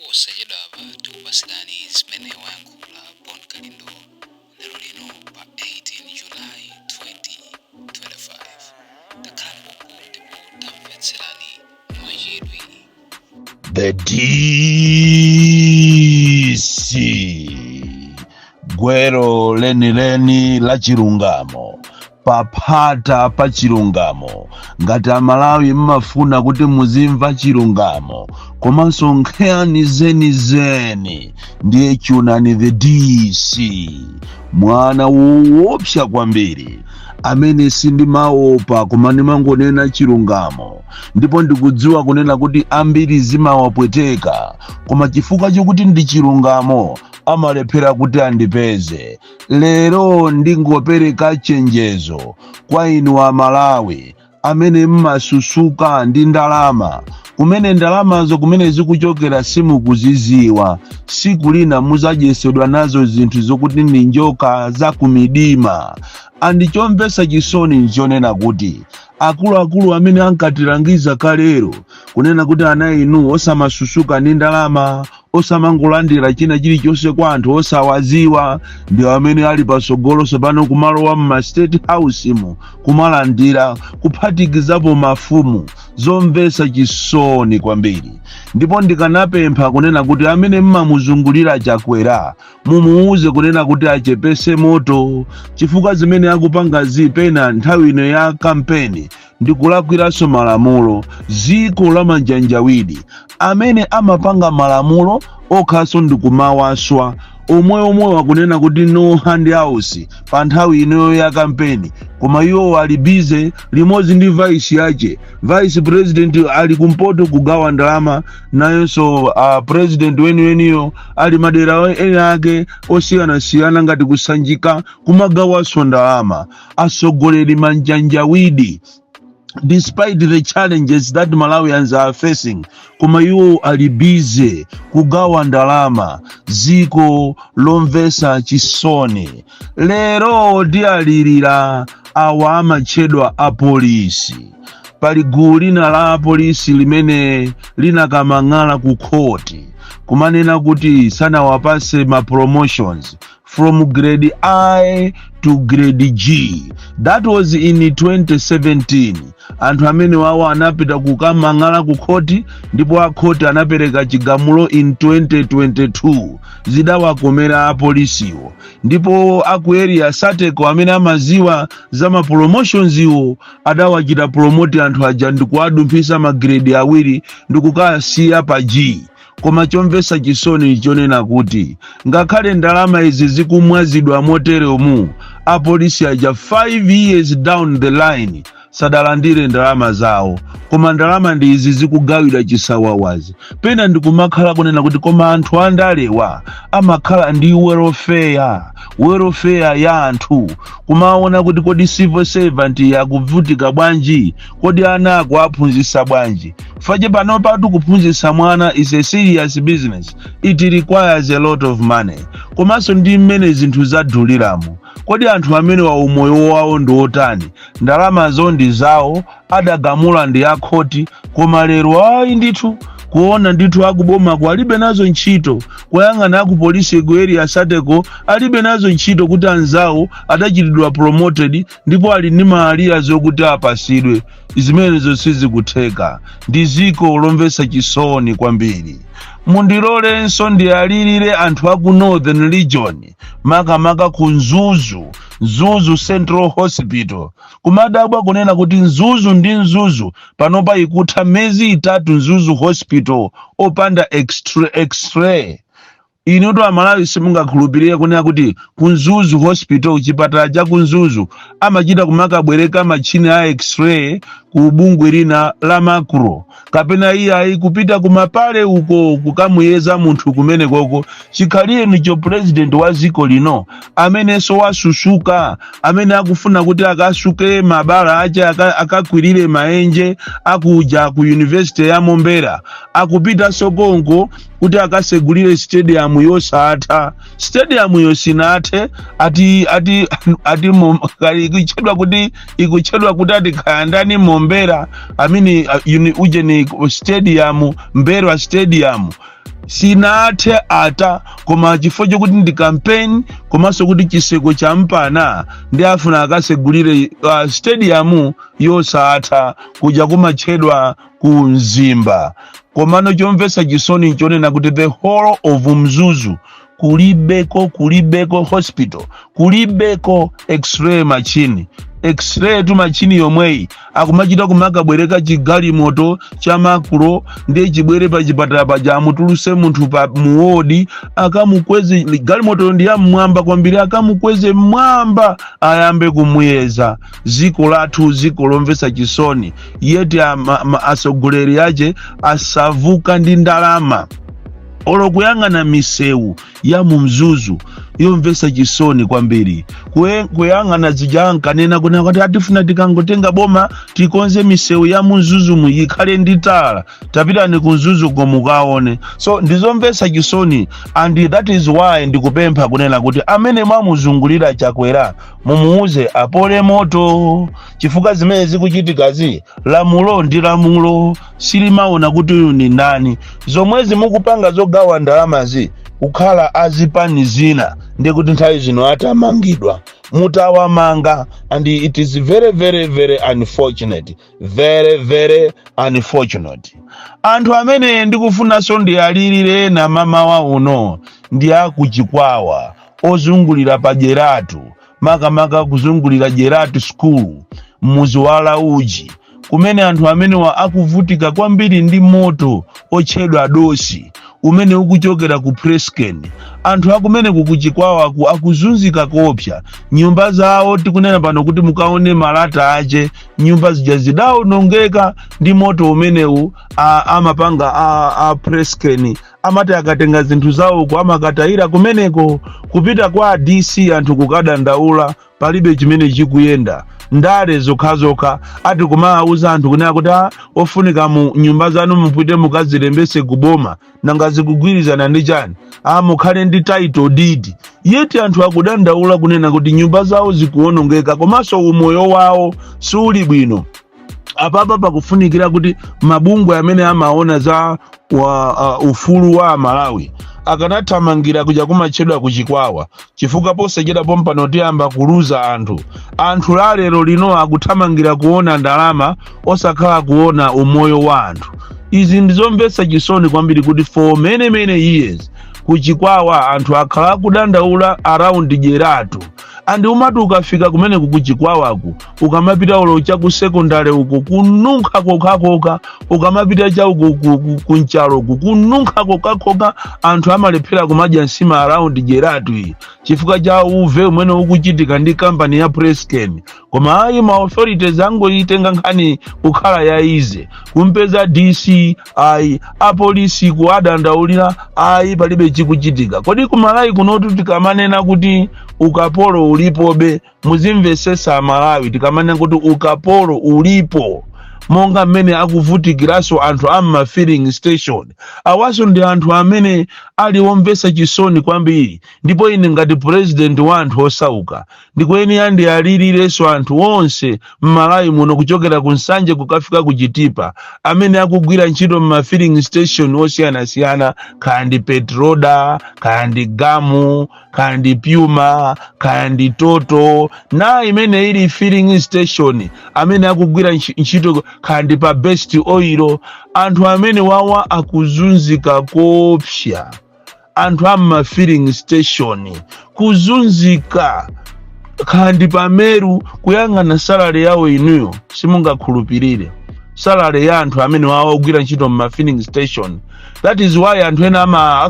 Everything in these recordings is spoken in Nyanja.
Posachedwapa tikupatsirani zimene wayankhula Bon Kalindo lero lino pa 18 July 2025. Takhalani pompo ndipo tamvetserani mwachidwi. The DC, gwero lenileni la chilungamo, paphata pa chilungamo. Ngati Amalawi mmafuna kuti muzimva chilungamo komanso nkhani zenizeni, ndiye chunani The DC, mwana woopsa kwambiri amene sindimaopa koma ndimangonena chilungamo. Ndipo ndikudziwa kunena kuti ambiri zimawapweteka, koma chifukwa chokuti ndi chilungamo amalephera kuti andipeze. Lero ndingopereka chenjezo kwa inu Amalawi amene mmasusuka ndi ndalama, kumene ndalamazo kumene zikuchokera simukuziziwa. Siku lina muzadyesedwa nazo zinthu zokuti ndi njoka zakumidima. Andichomvetsa chisoni nchonena kuti akuluakulu amene ankatilangiza kalero kunena kuti ana inu osamasusuka ndi ndalama, osamangolandira china chilichonse kwa anthu osawaziwa, ndi amene ali patsogolo tsopano kumalowa mma State House mu kumalandira, kuphatikizapo mafumu. Zomvetsa chisoni kwambiri. Ndipo ndikanapempha kunena kuti amene mmamuzungulira Chakwera, mumuuze kunena kuti achepese moto, chifukwa zimene akupanga zipena nthawi ino ya kampeni ndikulakwiranso malamulo. Ziko la manjanjawidi amene amapanga malamulo okhaso ndikumawaswa omwe omwe wakunena kuti no handouts pa nthawi inoyo ya kampeni, koma iwo ali busy limodzi ndi vice yache. Vice president ali kumpoto kugawa ndalama, nayonso president weniweniyo ali madera ena ake osiyanasiyana ngati kusanjika kumagawanso ndalama. Atsogoleri manjanjawidi, despite the challenges that Malawians are facing, koma iwo ali busy kugawa ndalama. Ziko lomvesa chisoni. Lero ndiyalirira awa amatchedwa apolisi. Pali gulu lina la apolisi limene linakamang'ala ku khoti kumanena kuti sanawapase ma promotions from grade I to grade G. That was in 2017. Anthu amene wawo anapita kukamang'ala ku khoti, ndipo akhoti anapereka chigamulo in 2022. Zidawakomera apolisiwo, ndipo aku Area 30 amene amaziwa za ma promotions iwo adawachita promote anthu aja ndikuwadumphisa ma grade awiri ndikukasiya pa G. Koma chomvetsa chisoni chonena kuti ngakhale ndalama izi zikumwazidwa moteremu, apolisi aja 5 years down the line sadalandire ndalama zawo, koma ndalama ndi izi zikugawidwa chisawawazi. Pena ndikumakhala kunena kuti koma anthu andalewa amakhala ndi welfare ya anthu, kumaona kuti kodi civil servant yakuvutika bwanji, kodi ana akuaphunzitsa bwanji? Fache pano patu kuphunzitsa mwana is a serious business, it requires a lot of money. Komanso ndi mmene zinthu zaduliramo, kodi anthu amene wa umoyo wawo ndi otani? Ndalamazo ndi zawo, adagamula ndi akhoti, koma lero ayi ndithu, kuona ndithu akubomako alibe nazo ntchito, kuyang'ana akupolisi ku Area 30 alibe nazo ntchito kuti anzawo adachitidwa promoted ndipo ali ndi ma arrears zokuti apasidwe. Zimenezo sizikutheka. Ndi ziko lomvetsa chisoni kwambiri. Mundilolenso ndiyalirire anthu aku Northern Region, makamaka ku Mzuzu, Mzuzu Central Hospital. Kumadabwa kunena kuti Mzuzu ndi Mzuzu panopa ikutha miyezi 3 Mzuzu Hospital opanda x-ray. Inutu Amalawi simungakhulupirire kunena kuti ku Mzuzu Hospital, chipatala cha ku Mzuzu, amachita kumakabwereka machine a x-ray ku bungwe lina la Macro, kapena iyayi kupita kumapale uko kukamuyeza munthu kumene koko. Chikhalire nicho president wa ziko lino amenenso wasusuka, amene akufuna kuti akasuke mabala ache, akakwirire maenje akuja ku University ya Mombera, akupita sokonko kuti akasegulire stadium yosatha. Stadium yo sinathe. Ati ikuchedwa kuti ati kayandani Mombera amini ujeni stadium, Mberwa Stadium. Sinathe ata, koma chifukwa chokuti ndi campaign, komanso kuti chiseko champana ndi afuna akasegulire stadium yosatha kuja kumatchedwa ku Mzimba. Komano chomvetsa chisoni nchonena kuti the whole of Mzuzu kulibeko, kulibeko hospital, kulibeko X-ray machine. X-ray tu machine yomweyi akumachita kumakabwereka chigalimoto cha makulo, ndiye chibwere pa chipatala paja, amutuluse munthu pa muwodi, akamukweze galimoto ndi yam'mwamba kwambiri, akamukweze mmwamba ayambe kumuyeza. Ziko lathu, ziko lomvetsa chisoni, yeti atsogoleri ache asavuka ndi ndalama. Olo kuyang'ana misewu ya mu Mzuzu, yomvetsa chisoni kwambiri. Kuyang'ana zija ankanena kunena kuti atifuna tikangotenga boma tikonze misewu ya mu Mzuzumu ikhale ndi tala. Tapitani ku Mzuzuko mukaone. So ndizomvetsa chisoni, and that is why ndikupempha kunena kuti amene mwamuzungulira Chakwera, mumuuze apole moto, chifukwa zimene zikuchitikazi, lamulo ndi lamulo, silimaona kuti uyu ni ndani. Zomwezi mukupanga zogawa ndalamazi, kukhala azipani zina ndi kuti nthawi zino atamangidwa, mutawamanga. And it is very, very, very unfortunate, very, very unfortunate. Anthu amene ndikufunanso ndiyalirire na mamawa uno ndi akuChikwawa, ozungulira pa Jeratu, makamaka kuzungulira Jeratu School, muzi wa Lauji, kumene anthu amenewa akuvutika kwambiri ndi moto otchedwa dosi umene ukuchokera ku Presscane. Anthu akumene kukuChikwawaku akuzunzika kopsa. Nyumba zawo, tikunena pano kuti mukaone malata ache, nyumba zija zidawonongeka ndi moto umenewu. Amapanga a Presscane amati akatenga zinthu zawoko amakatayira kumeneko. Kupita kwa DC, anthu kukadandaula, palibe chimene chikuyenda, ndale zokhazokha. Ati kumawuza anthu kunena kuti, "Ah, ofunika mu nyumba zanu mupite mukazilembese kuboma." Nanga zikugwirizana ndi chani? Ah, mukhale ndi title deed. Yeti anthu akudandaula kunena kuti nyumba zawo zikuwonongeka, komanso umoyo wawo suli bwino. Apapa pakufunikira kuti mabungwe amene amaona za ufulu wa Amalawi akanathamangira kuja kumatchedwa kuChikwawa, chifukwa posachedwa pompano tiyamba kuluza anthu. Anthu lalero lino akuthamangira kuona ndalama, osakhala kuona umoyo wa anthu. Izi ndizomvetsa chisoni kwambiri kuti for many, many years kuChikwawa anthu akhala akudandaula around Jeratu. And umati ukafika kumeneku kuChikwawaku, ukamapita ulo cha ku sekondari uku, kununkha kokhakoka. Ukamapita cha uku kunchaloku, kununkha kokhakoka. Anthu amalephera kumadya nsima around Jeratu iyi chifukwa cha uve umene ukuchitika ndi kampani ya Presscane. Koma ayi, ma authorities angoyitenga nkhani kukhala ya easy. Kumpeza DC, ayi. Apolisi kuadandaulira, ayi, palibe chikuchitika. Kodi kuMalawi kunotu tikamanena kuti ukapolo ulipobe, muzimvesesa Amalawi, tikamanena kuti ukapolo ulipo, monga mmene akuvutikiranso anthu amma filling station, awaso ndi anthu amene ali omvetsa chisoni kwambiri. Ndipo ine ngati president wa anthu osauka ndikuyenera ndiyalirirenso anthu onse m'Malawi muno, kuchokera ku Nsanje kukafika ku Chitipa, amene akugwira ntchito m'ma filling station osiyanasiyana, kaya ndi Petroda, kaya ndi Gamu, kaya ndi Puma, kaya ndi Total, na imene ili filling station, amene akugwira ntchito kaya ndi pa Best Oil. Anthu amene wawa akuzunzika kopsa. Anthu amma filling station kuzunzika, kaya ndi pameru. Kuyang'ana salary yawo inuyo simungakhulupirire, salary ya anthu amene wawa ogwira ntchito mma filling station. That is why anthu ena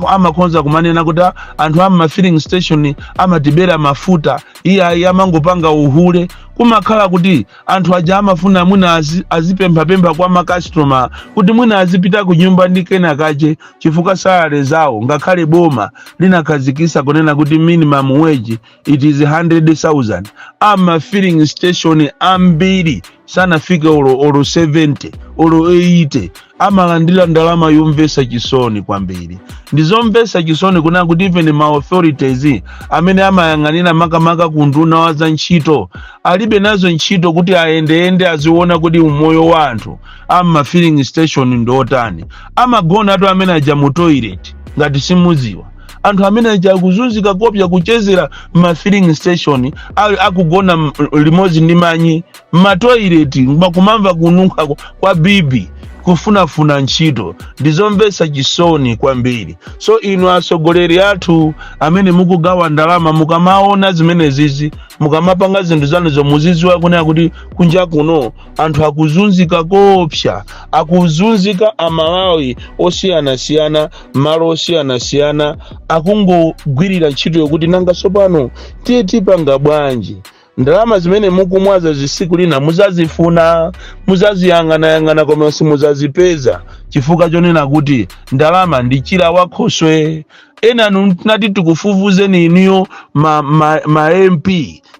amakhonza kumanena kuti, "Ah, anthu amma filling station amatibera mafuta, iye amangopanga uhule." Kumakhala kuti anthu aja amafuna mwina azipemphapempha kwa makastoma kuti mwina azipita ku nyumba ndi kenakache, chifukwa salary zawo, ngakhale boma linakhazikisa kunena kuti minimum wage it is 100,000, ama filling station ambiri sanafike olo 70 olo 80. Amalandira ndalama yomvetsa chisoni kwambiri. Ndizomvetsa chisoni kunena kuti even ma authorities amene amayang'anira, makamaka ku nduna wa za ntchito, alibe nazo ntchito kuti ayendeyende aziona kuti umoyo wa anthu ama filling station ndiotani. Amagona atu amene aja mu toilet. Ngati simuziwa, anthu amene aja akuzunzika kopya, kuchezera ma filling station, akugona limodzi ndi manyi mmatoilet, kumamva kununkha kwa bibi, kufunafuna ntchito. Ndizomvetsa chisoni kwambiri. So inu atsogoleri athu amene mukugawa ndalama, mukamaona zimenezizi, mukamapanga zinthu zanuzo, muziziwa kunena kuti kunja kuno anthu akuzunzika kopsa, akuzunzika. Amalawi osiyanasiyana, malo osiyanasiyana, akungogwirira ntchito yokuti nanga tsopano tiye tipanga bwanji? Ndalama zimene mukumwaza zisiku lina muzazifuna, muzaziyang'anayang'ana, koma simuzazipeza, chifukwa chonena kuti ndalama ndi chira wakhoswe. Enanu tinati tikufufuzeni inuyo ma MP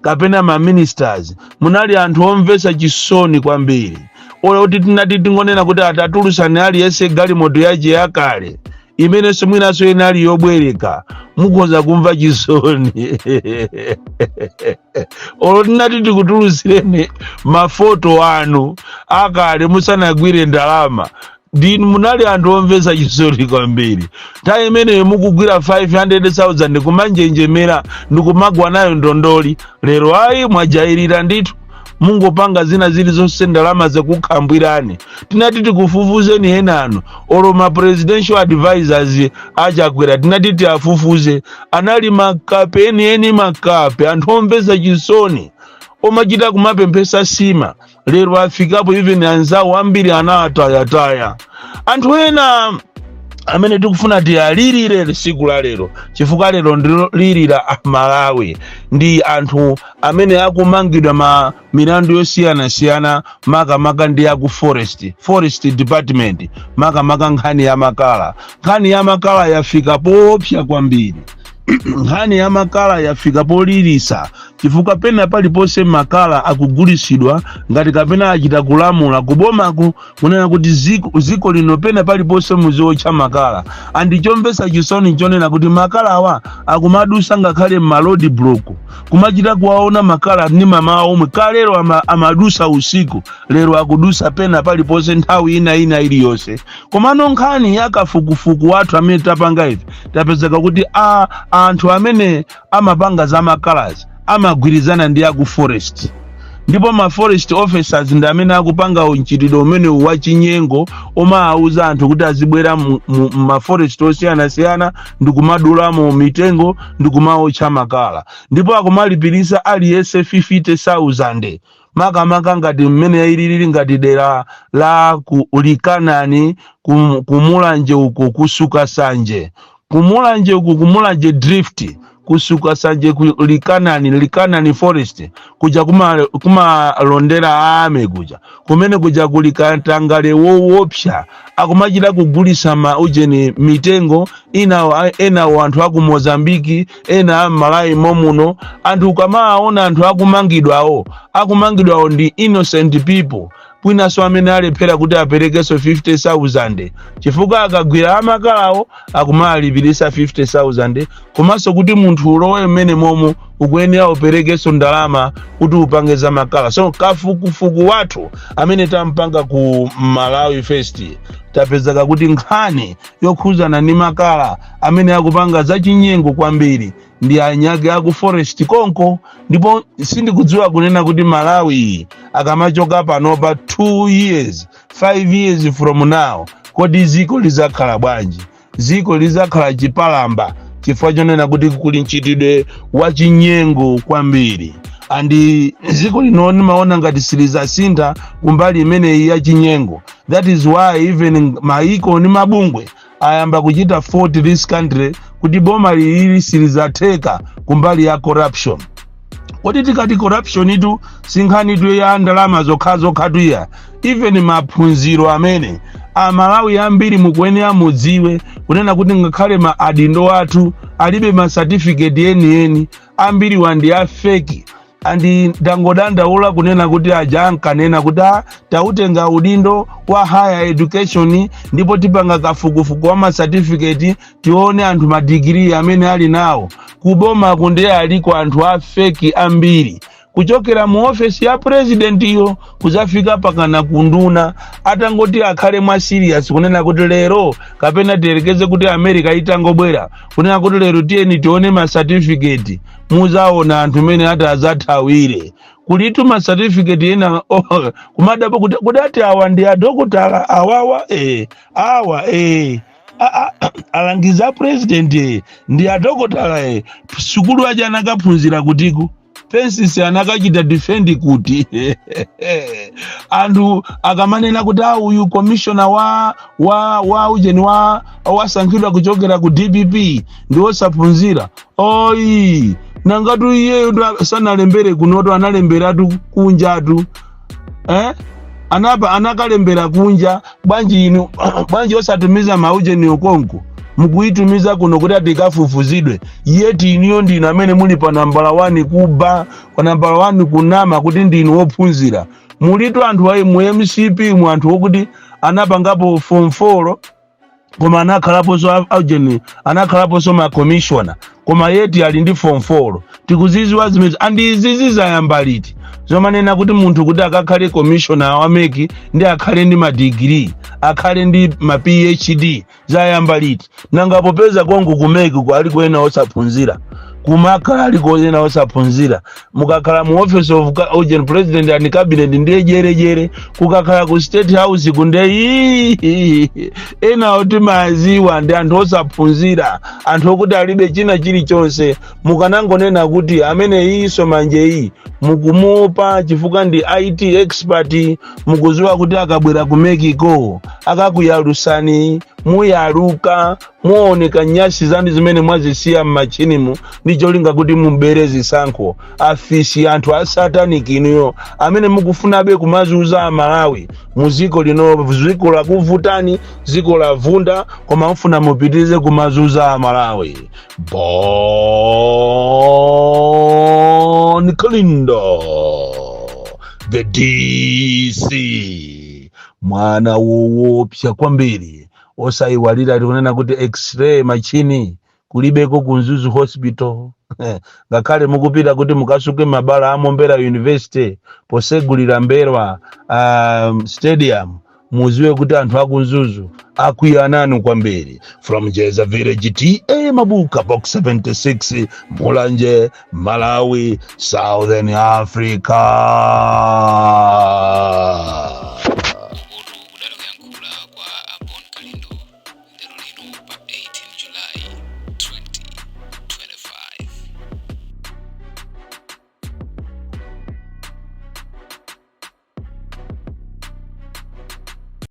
kapena ma ministers, munali anthu omvetsa chisoni kwambiri. Olo kuti tinati tingonena kuti atatulusani aliyense galimoto yace yakale imenenso mwinaso inali yobwereka, mukhoza kumva chisoni. Olo tinati tikutulutsireni mafoto anu akale musanagwire ndalama, ndinu munali anthu omvetsa chisoni kwambiri. Nthawi imeneyo mukugwira 500,000 kumanjenjemera ndikumagwa nayo ndondoli. Lero ayi, mwajayirira ndithu, mungopanga zina zilizonse, ndalama zakukhambwirani. Tinati tikufufuzeni enano, olo ma presidential advisors aChakwera tinati tiafufuze, anali makape enieni, makape, anthu omvetsa chisoni, omachita kumapemphesa sima. Lero afikapo, even anzawo ambiri anatayataya. Anthu ena amene tikufuna tiyalirire tsiku la lero, chifukwa lero ndilirira Amalawi, ndi anthu amene akumangidwa ma milandu yosiyanasiyana, makamaka ndi aku forest department, makamaka nkhani ya makala. Nkhani ya makala yafika popsa kwambiri. Nkhani ya makala yafika polirisa, chifukwa pena paliponse makala akugulisidwa, ngati kapena achita kulamula kubomaku kunena kuti ziko lino pena paliponse muziotcha makala. And chomvetsa chisoni chonena kuti makala awa akumadusa ngakhale m'ma road block, kumachita kuwaona makala ndi mamawa omwe. Kalero amadusa usiku, lero akudusa pena paliponse nthawi ina ina iliyonse. Komano nkhani ya kafukufuku wathu amene tapanga ife, tapezeka kuti anthu amene amapanga za makalazi amagwirizana ndi aku forest, ndipo ma forest officers ndi amene akupanga mchitidwe umenewu wa chinyengo, omawauza anthu kuti azibwera mu ma forest osiyanasiyana ndikumadulamo mitengo ndikumaotcha makala, ndipo akumalipirisa aliyense 50,000, makamaka ngati mmene ilili ngati dera la ku Likanani, kuMulanje uko, kusuka sanje kuMulanje uku, kuMulanje Drift, kusuka sanje, ku Likanani, Likanani Forest kuja kumalondera ame kuja, kumene kuja kuli katangale woopsa. Akumachita kugulisa ma ujeni mitengo inawo, enawo anthu aku Mozambiki, ena am'Malawi momuno. Anthu ukamaona anthu akumangidwawo, akumangidwawo ndi innocent people, kwinanso amene alephera kuti aperekenso 50,000, chifukwa akagwira amakalawo akumalipirisa 50,000, komanso kuti munthu ulowe mmene momo ukuyenera uperekenso ndalama kuti upange za makala. So kafukufuku wathu amene tampanga ku Malawi First, tapezeka kuti nkhani yokhuzana ndi makala, amene akupanga zachinyengo kwambiri ndi anyage aku forest konko. Ndipo sindikudziwa kunena kuti Malawi akamachoka panopa, 2 years, 5 years from now, kodi ziko lizakhala bwanji? Ziko lizakhala chipalamba, chifukwa chonena kuti kuli mchitidwe wa chinyengo kwambiri. And ziko lino nimaona ngati silizasintha kumbali imeneyi ya chinyengo. That is why even maiko ndi mabungwe ayamba kuchita fault this country, kuti boma lilili silizatheka kumbali ya corruption. Kodi tikati corruption itu sinkhanitu ya ndalama zokhazokha iya, even maphunziro amene Amalawi ambiri mukuyenera mudziwe kunena kuti ngakhale ma adindo athu alibe ma certificate enieni, ambiri wandi a fake. And ndangodandaula kunena kuti aja ankanena kuti, "Ah, tautenga udindo wa higher education ndipo tipanga kafukufuku wa ma certificate, tione anthu madigiri amene ali nawo kubomako," ndiye aliko anthu a fake ambiri. Kuchokera mu ofesi ya presidentiyo kuzafika pakana kunduna, atangoti akhale mwa serious kunena kuti lero, kapena tiyerekeze kuti America itangobwera kunena kuti lero tiyeni tione ma certificate, muzaona anthu mene ati azathawire. Kulitu ma certificate ena, oh, kumadapo kuti kudati awa ndi adokotala awawa, awa alangiza a president ndi adokotala, sukulu aja anakaphunzira kutiku? Thesis anakachita defend kuti? Anthu akamanena kuti a uyu commissioner wa ujeni wa wasankhidwa kuchokera ku DPP ndi wosaphunzira, oyi, nangatu iyeyo sanalembere kunoto, analemberatu kunjatu, eh? Anapa anakalembera kunja. Bwanji inu, bwanji osatumiza maujeni okonko, mukuitumiza kuno kuti ati ikafufuzidwe? Yeti iniyo ndinu amene muli pa nambala 1 kuba, pa nambala 1 kunama kuti ndinu wophunzira. Mulitu anthu ayi mu MCP mu, anthu wokuti anapangapo form 4 koma anakhalaponso aujeni, anakhalaponso ma commissioner, koma yeti ali ndi form 4. Tikuziziwa zimene andi izizi zayamba liti, zomanena kuti munthu kuti akakhale commissioner wa MEC ndi akhale ndi madigiri, akhale ndi ma PhD? Zayamba liti? Nanga popeza kongo ku MEC aliko ena osaphunzira, kumakhala aliko ena osaphunzira. Mukakhala mu office of ujeni president and cabinet ndiye jerejere, kukakhala ku State House kunde ena oti maziwa ndi anthu osaphunzira, anthu okuti alibe china chilichonse. Mukanangonena kuti amene iso manje iyi mukumuopa chifukwa ndi IT expert, mukuziwa kuti akabwera ku MEC ko akakuyalusani, muyaluka, muoneka nyasi zanu zimene mwazisiya m'machinimu ndi cholinga kuti mubere zisankho. Afisi, anthu a satanic inuyo amene mukufunabe kumazuza Amalawi muziko lino. Ziko lakuvutani, ziko lavunda, koma mufuna mupitirize kumazuza Amalawi. Bon Kalindo, the DC, mwana woopsa kwambiri. Osayiwalira tikunena kuti x-ray machine kulibeko ku Mzuzu Hospital. Ngakhale mukupita kuti mukasuke mabala a Mombera University posegulira Mberwa Stadium, muziwe kuti anthu aku Mzuzu akwiyananu kwambiri. From Jeza Village, TA Mabuka, Box 76, Mulanje, Malawi, Southern Africa.